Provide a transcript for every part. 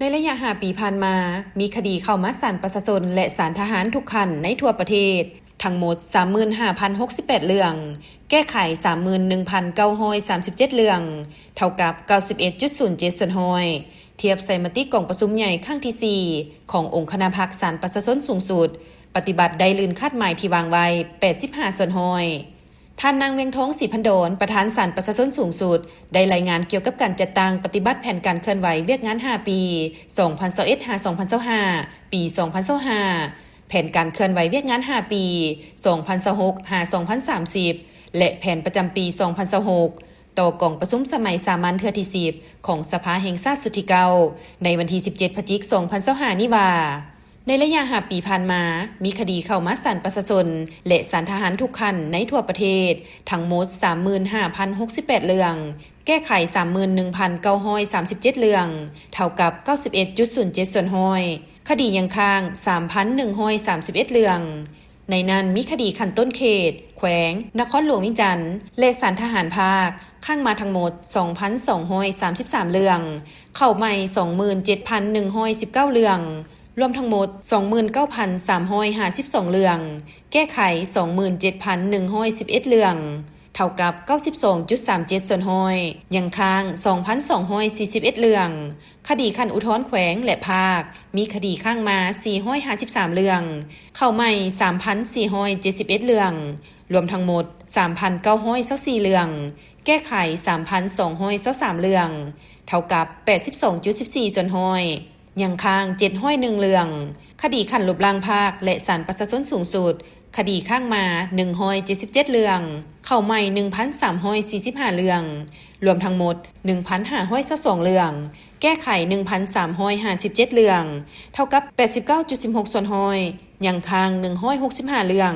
ໃນໄລຍະຫ້າປີຜ່ານມາ, ມີຄະດີເຂົ້າມາສານປະຊາຊົນ ແລະ ສານທະຫານທຸກຂັ້ນໃນທົ່ວປະເທດ ທັງໝົດ ສາມໝື່ນຫ້າພັນຫົກສິບແປດເລື່ອງ, ແກ້ໄຂ ສາມໝື່ນໜຶ່ງພັນເກົ້າຮ້ອຍສາມສິບເຈັດເລື່ອງ, ເທົ່າກັບ ເກົ້າສິບເອັດຈຸດສູນເຈັດສ່ວນຮ້ອຍ, ທຽບໃສ່ມະຕິກອງປະຊຸມໃຫຍ່ຄັ້ງທີສີ່ ຂອງອົງຄະນະພັກສານປະຊາຊົນສູງສຸດ, ປະຕິບັດໄດ້ລື່ນຄາດໝາຍທີ່ວາງໄວ້ ແປດສິບຫ້າສ່ວນຮ້ອຍ. ທ່ານນາງ ວຽງທອງ ສີພັນດອນ ປະທານສານປະຊາຊົນສູງສຸດ ໄດ້ລາຍງານກ່ຽວກັບການຈັດຕັ້ງປະຕິບັດແຜນການເຄື່ອນໄຫວວຽກງານຫ້າປີ ສອງພັນຊາວເອັດ ຫາ ສອງພັນຊາວຫ້າ, ປີ ສອງພັນຊາວຫ້າ, ແຜນການເຄື່ອນໄຫວວຽກງານຫ້າປີ ສອງພັນຊາວຫົກ ຫາ ສອງພັນສາມສິບ ແລະ ແຜນປະຈຳປີ ສອງພັນຊາວຫົກ ຕໍ່ກອງປະຊຸມສະໄໝສາມັນເທື່ອທີສິບ ຂອງສະພາແຫ່ງຊາດຊຸດທີເກົ້າ ໃນວັນທີສິບເຈັດ ພະຈິກ ສອງພັນຊາວຫ້ານີ້ວ່າ, ໃນໄລຍະຫ້າປີຜ່ານມາ, ມີຄະດີເຂົ້າມາສານປະຊາຊົນ ແລະ ສານທະຫານທຸກຂັ້ນໃນທົ່ວປະເທດ ທັງໝົດ ສາມໝື່ນຫ້າພັນຫົກສິບແປດເລື່ອງ, ແກ້ໄຂ ສາມໝື່ນໜຶ່ງພັນເກົ້າຮ້ອຍສາມສິບເຈັດເລື່ອງ, ເທົ່າກັບ ເກົ້າສິບເອັດຈຸດສູນເຈັດສ່ວນຮ້ອຍ, ຄະດີຍັງຄ້າງ ສາມພັນໜຶ່ງຮ້ອຍສາມສິບເອັດເລື່ອງ. ໃນນັ້ນມີຄະດີຂັ້ນຕົ້ນເຂດ, ແຂວງ, ນະຄອນຫຼວງວຽງຈັນ ແລະ ສານທະຫານພາກ ຄ້າງມາທັງໝົດ ສອງພັນສອງຮ້ອຍສາມສິບສາມເລື່ອງ, ເຂົ້າໃໝ່ ສອງໝື່ນເຈັດພັນໜຶ່ງຮ້ອຍສິບເກົ້າເລື່ອງ, ລວມທັງໝົດ ສອງໝື່ນເກົ້າພັນສາມຮ້ອຍຫ້າສິບສອງເລື່ອງ, ແກ້ໄຂ ສອງໝື່ນເຈັດພັນໜຶ່ງຮ້ອຍສິບເອັດເລື່ອງ, ເທົ່າກັບ ເກົ້າສິບສອງຈຸດສາມເຈັດສ່ວນຮ້ອຍ, ຍັງຄ້າງ ສອງພັນສອງຮ້ອຍສີ່ສິບເອັດເລື່ອງ. ຄະດີຂັ້ນອຸທອນແຂວງ ແລະ ພາກ ມີຄະດີຄ້າງມາ ສີ່ຮ້ອຍຫ້າສິບສາມເລື່ອງ, ເຂົ້າໃໝ່ ສາມພັນສີ່ຮ້ອຍເຈັດສິບເອັດເລື່ອງ, ລວມທັງໝົດ ສາມພັນເກົ້າຮ້ອຍຊາວສີ່ເລື່ອງ, ແກ້ໄຂ ສາມພັນສອງຮ້ອຍຊາວສາມເລື່ອງ, ເທົ່າກັບ ແປດສິບສອງຈຸດສິບສີ່ສ່ວນຮ້ອຍ, ຍັງຄ້າງ ເຈັດຮ້ອຍໜຶ່ງເລື່ອງ. ຄະດີຂັ້ນລົບລ້າງພາກ ແລະ ສານປະຊາຊົນສູງສຸດ, ຄະດີຄ້າງມາ ໜຶ່ງຮ້ອຍເຈັດສິບເຈັດເລື່ອງ, ເຂົ້າໃໝ່ ໜຶ່ງພັນສາມຮ້ອຍສີ່ສິບຫ້າເລື່ອງ, ລວມທັງໝົດ ໜຶ່ງພັນຫ້າຮ້ອຍຊາວສອງເລື່ອງ, ແກ້ໄຂ ໜຶ່ງພັນສາມຮ້ອຍຫ້າສິບເຈັດເລື່ອງ, ເທົ່າກັບ ແປດສິບເກົ້າຈຸດສິບຫົກສ່ວນຮ້ອຍ, ຍັງຄ້າງ ໜຶ່ງຮ້ອຍຫົກສິບຫ້າເລື່ອງ.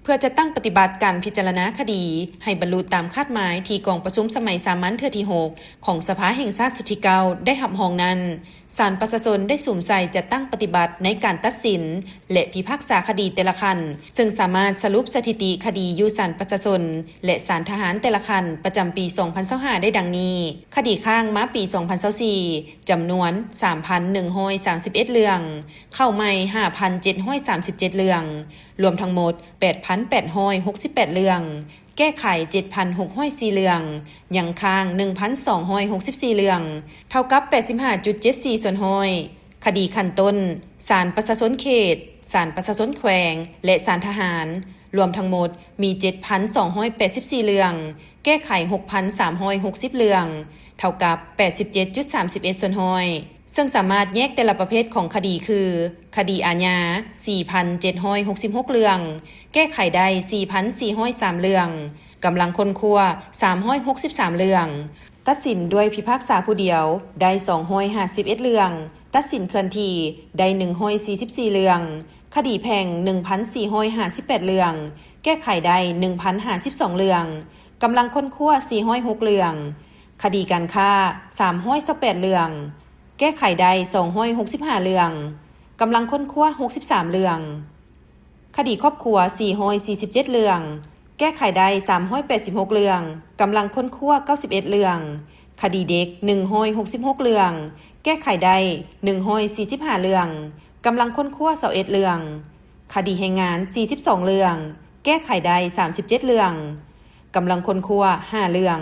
ເພື່ອຈັດຕັ້ງປະຕິບັດການພິຈາລະນາຄະດີໃຫ້ບັນລຸຕາມຄາດໝາຍທີ່ກອງປະຊຸມສະໄໝສາມັນເທື່ອທີຫົກ ຂອງສະພາແຫ່ງຊາດຊຸດທີເກົ້າ ໄດ້ຮັບຮອງນັ້ນ, ສານປະຊາຊົນໄດ້ສຸມໃສ່ຈັດຕັ້ງປະຕິບັດໃນການຕັດສິນ ແລະ ພິພາກສາຄະດີແຕ່ລະຂັ້ນ, ເຊິ່ງສາມາດສະຫຼຸບສະຖິຕິຄະດີຢູ່ສານປະຊາຊົນ ແລະ ສານທະຫານແຕ່ລະຂັ້ນປະຈຳປີ ສອງພັນຊາວຫ້າ ໄດ້ດັ່ງນີ້: ຄະດີຄ້າງມາປີ ສອງພັນຊາວສີ່ ຈຳນວນ ສາມພັນໜຶ່ງຮ້ອຍສາມສິບເອັດເລື່ອງ, ເຂົ້າໃໝ່ ຫ້າພັນເຈັດຮ້ອຍສາມສິບເຈັດເລື່ອງ, ລວມທັງໝົດ ແປດພັນແປດຮ້ອຍຫົກສິບແປດເລື່ອງ, ແກ້ໄຂ ເຈັດພັນຫົກຮ້ອຍສີ່ເລື່ອງ, ຍັງຄ້າງ ໜຶ່ງພັນສອງຮ້ອຍຫົກສິບສີ່ເລື່ອງ, ເທົ່າກັບ ແປດສິບຫ້າຈຸດເຈັດສີ່ສ່ວນຮ້ອຍ. ຄະດີຂັ້ນຕົ້ນ, ສານປະຊາຊົນເຂດ, ສານປະຊາຊົນແຂວງ ແລະ ສານທະຫານ, ລວມທັງໝົດມີ ເຈັດພັນສອງຮ້ອຍແປດສິບສີ່ເລື່ອງ, ແກ້ໄຂ ຫົກພັນສາມຮ້ອຍຫົກສິບເລື່ອງ, ເທົ່າກັບ ແປດສິບເຈັດຈຸດສາມສິບເອັດສ່ວນຮ້ອຍ. ເຊິ່ງສາມາດແຍກແຕ່ລະປະເພດຂອງຄະດີຄື ຄະດີອາຍາ ສີ່ພັນເຈັດຮ້ອຍຫົກສິບຫົກເລື່ອງ, ແກ້ໄຂໄດ້ ສີ່ພັນສີ່ຮ້ອຍສາມເລື່ອງ, ກຳລັງຄົ້ນຄວ້າ ສາມຮ້ອຍຫົກສິບສາມເລື່ອງ, ຕັດສິນດ້ວຍພິພາກສາຜູ້ດຽວໄດ້ ສອງຮ້ອຍຫ້າສິບເອັດເລື່ອງ, ຕັດສິນເຄື່ອນທີ່ໄດ້ ໜຶ່ງຮ້ອຍສີ່ສິບສີ່ເລື່ອງ, ຄະດີແພ່ງ ໜຶ່ງພັນສີ່ຮ້ອຍຫ້າສິບແປດເລື່ອງ, ແກ້ໄຂໄດ້ ໜຶ່ງພັນຫ້າສິບສອງເລື່ອງ, ກຳລັງຄົ້ນຄວ້າ ສີ່ຮ້ອຍຫົກເລື່ອງ, ຄະດີການຄ້າ ສາມຮ້ອຍຊາວແປດເລື່ອງ, ແກ້ໄຂໄດ້ ສອງຮ້ອຍຫົກສິບຫ້າເລື່ອງ, ກຳລັງຄົ້ນຄວ້າ ຫົກສິບສາມເລື່ອງ, ຄະດີຄອບຄົວ ສີ່ຮ້ອຍສີ່ສິບເຈັດເລື່ອງ, ແກ້ໄຂໄດ້ ສາມຮ້ອຍແປດສິບຫົກເລື່ອງ, ກຳລັງຄົ້ນຄວ້າ ເກົ້າສິບເອັດເລື່ອງ, ຄະດີເດັກ ໜຶ່ງຮ້ອຍຫົກສິບຫົກເລື່ອງ, ແກ້ໄຂໄດ້ ໜຶ່ງຮ້ອຍສີ່ສິບຫ້າເລື່ອງ, ກຳລັງຄົ້ນຄວ້າ ຊາວເອັດເລື່ອງ, ຄະດີແຮງງານ ສີ່ສິບສອງເລື່ອງ, ແກ້ໄຂໄດ້ ສາມສິບເຈັດເລື່ອງ, ກຳລັງຄົ້ນຄວ້າ ຫ້າເລື່ອງ.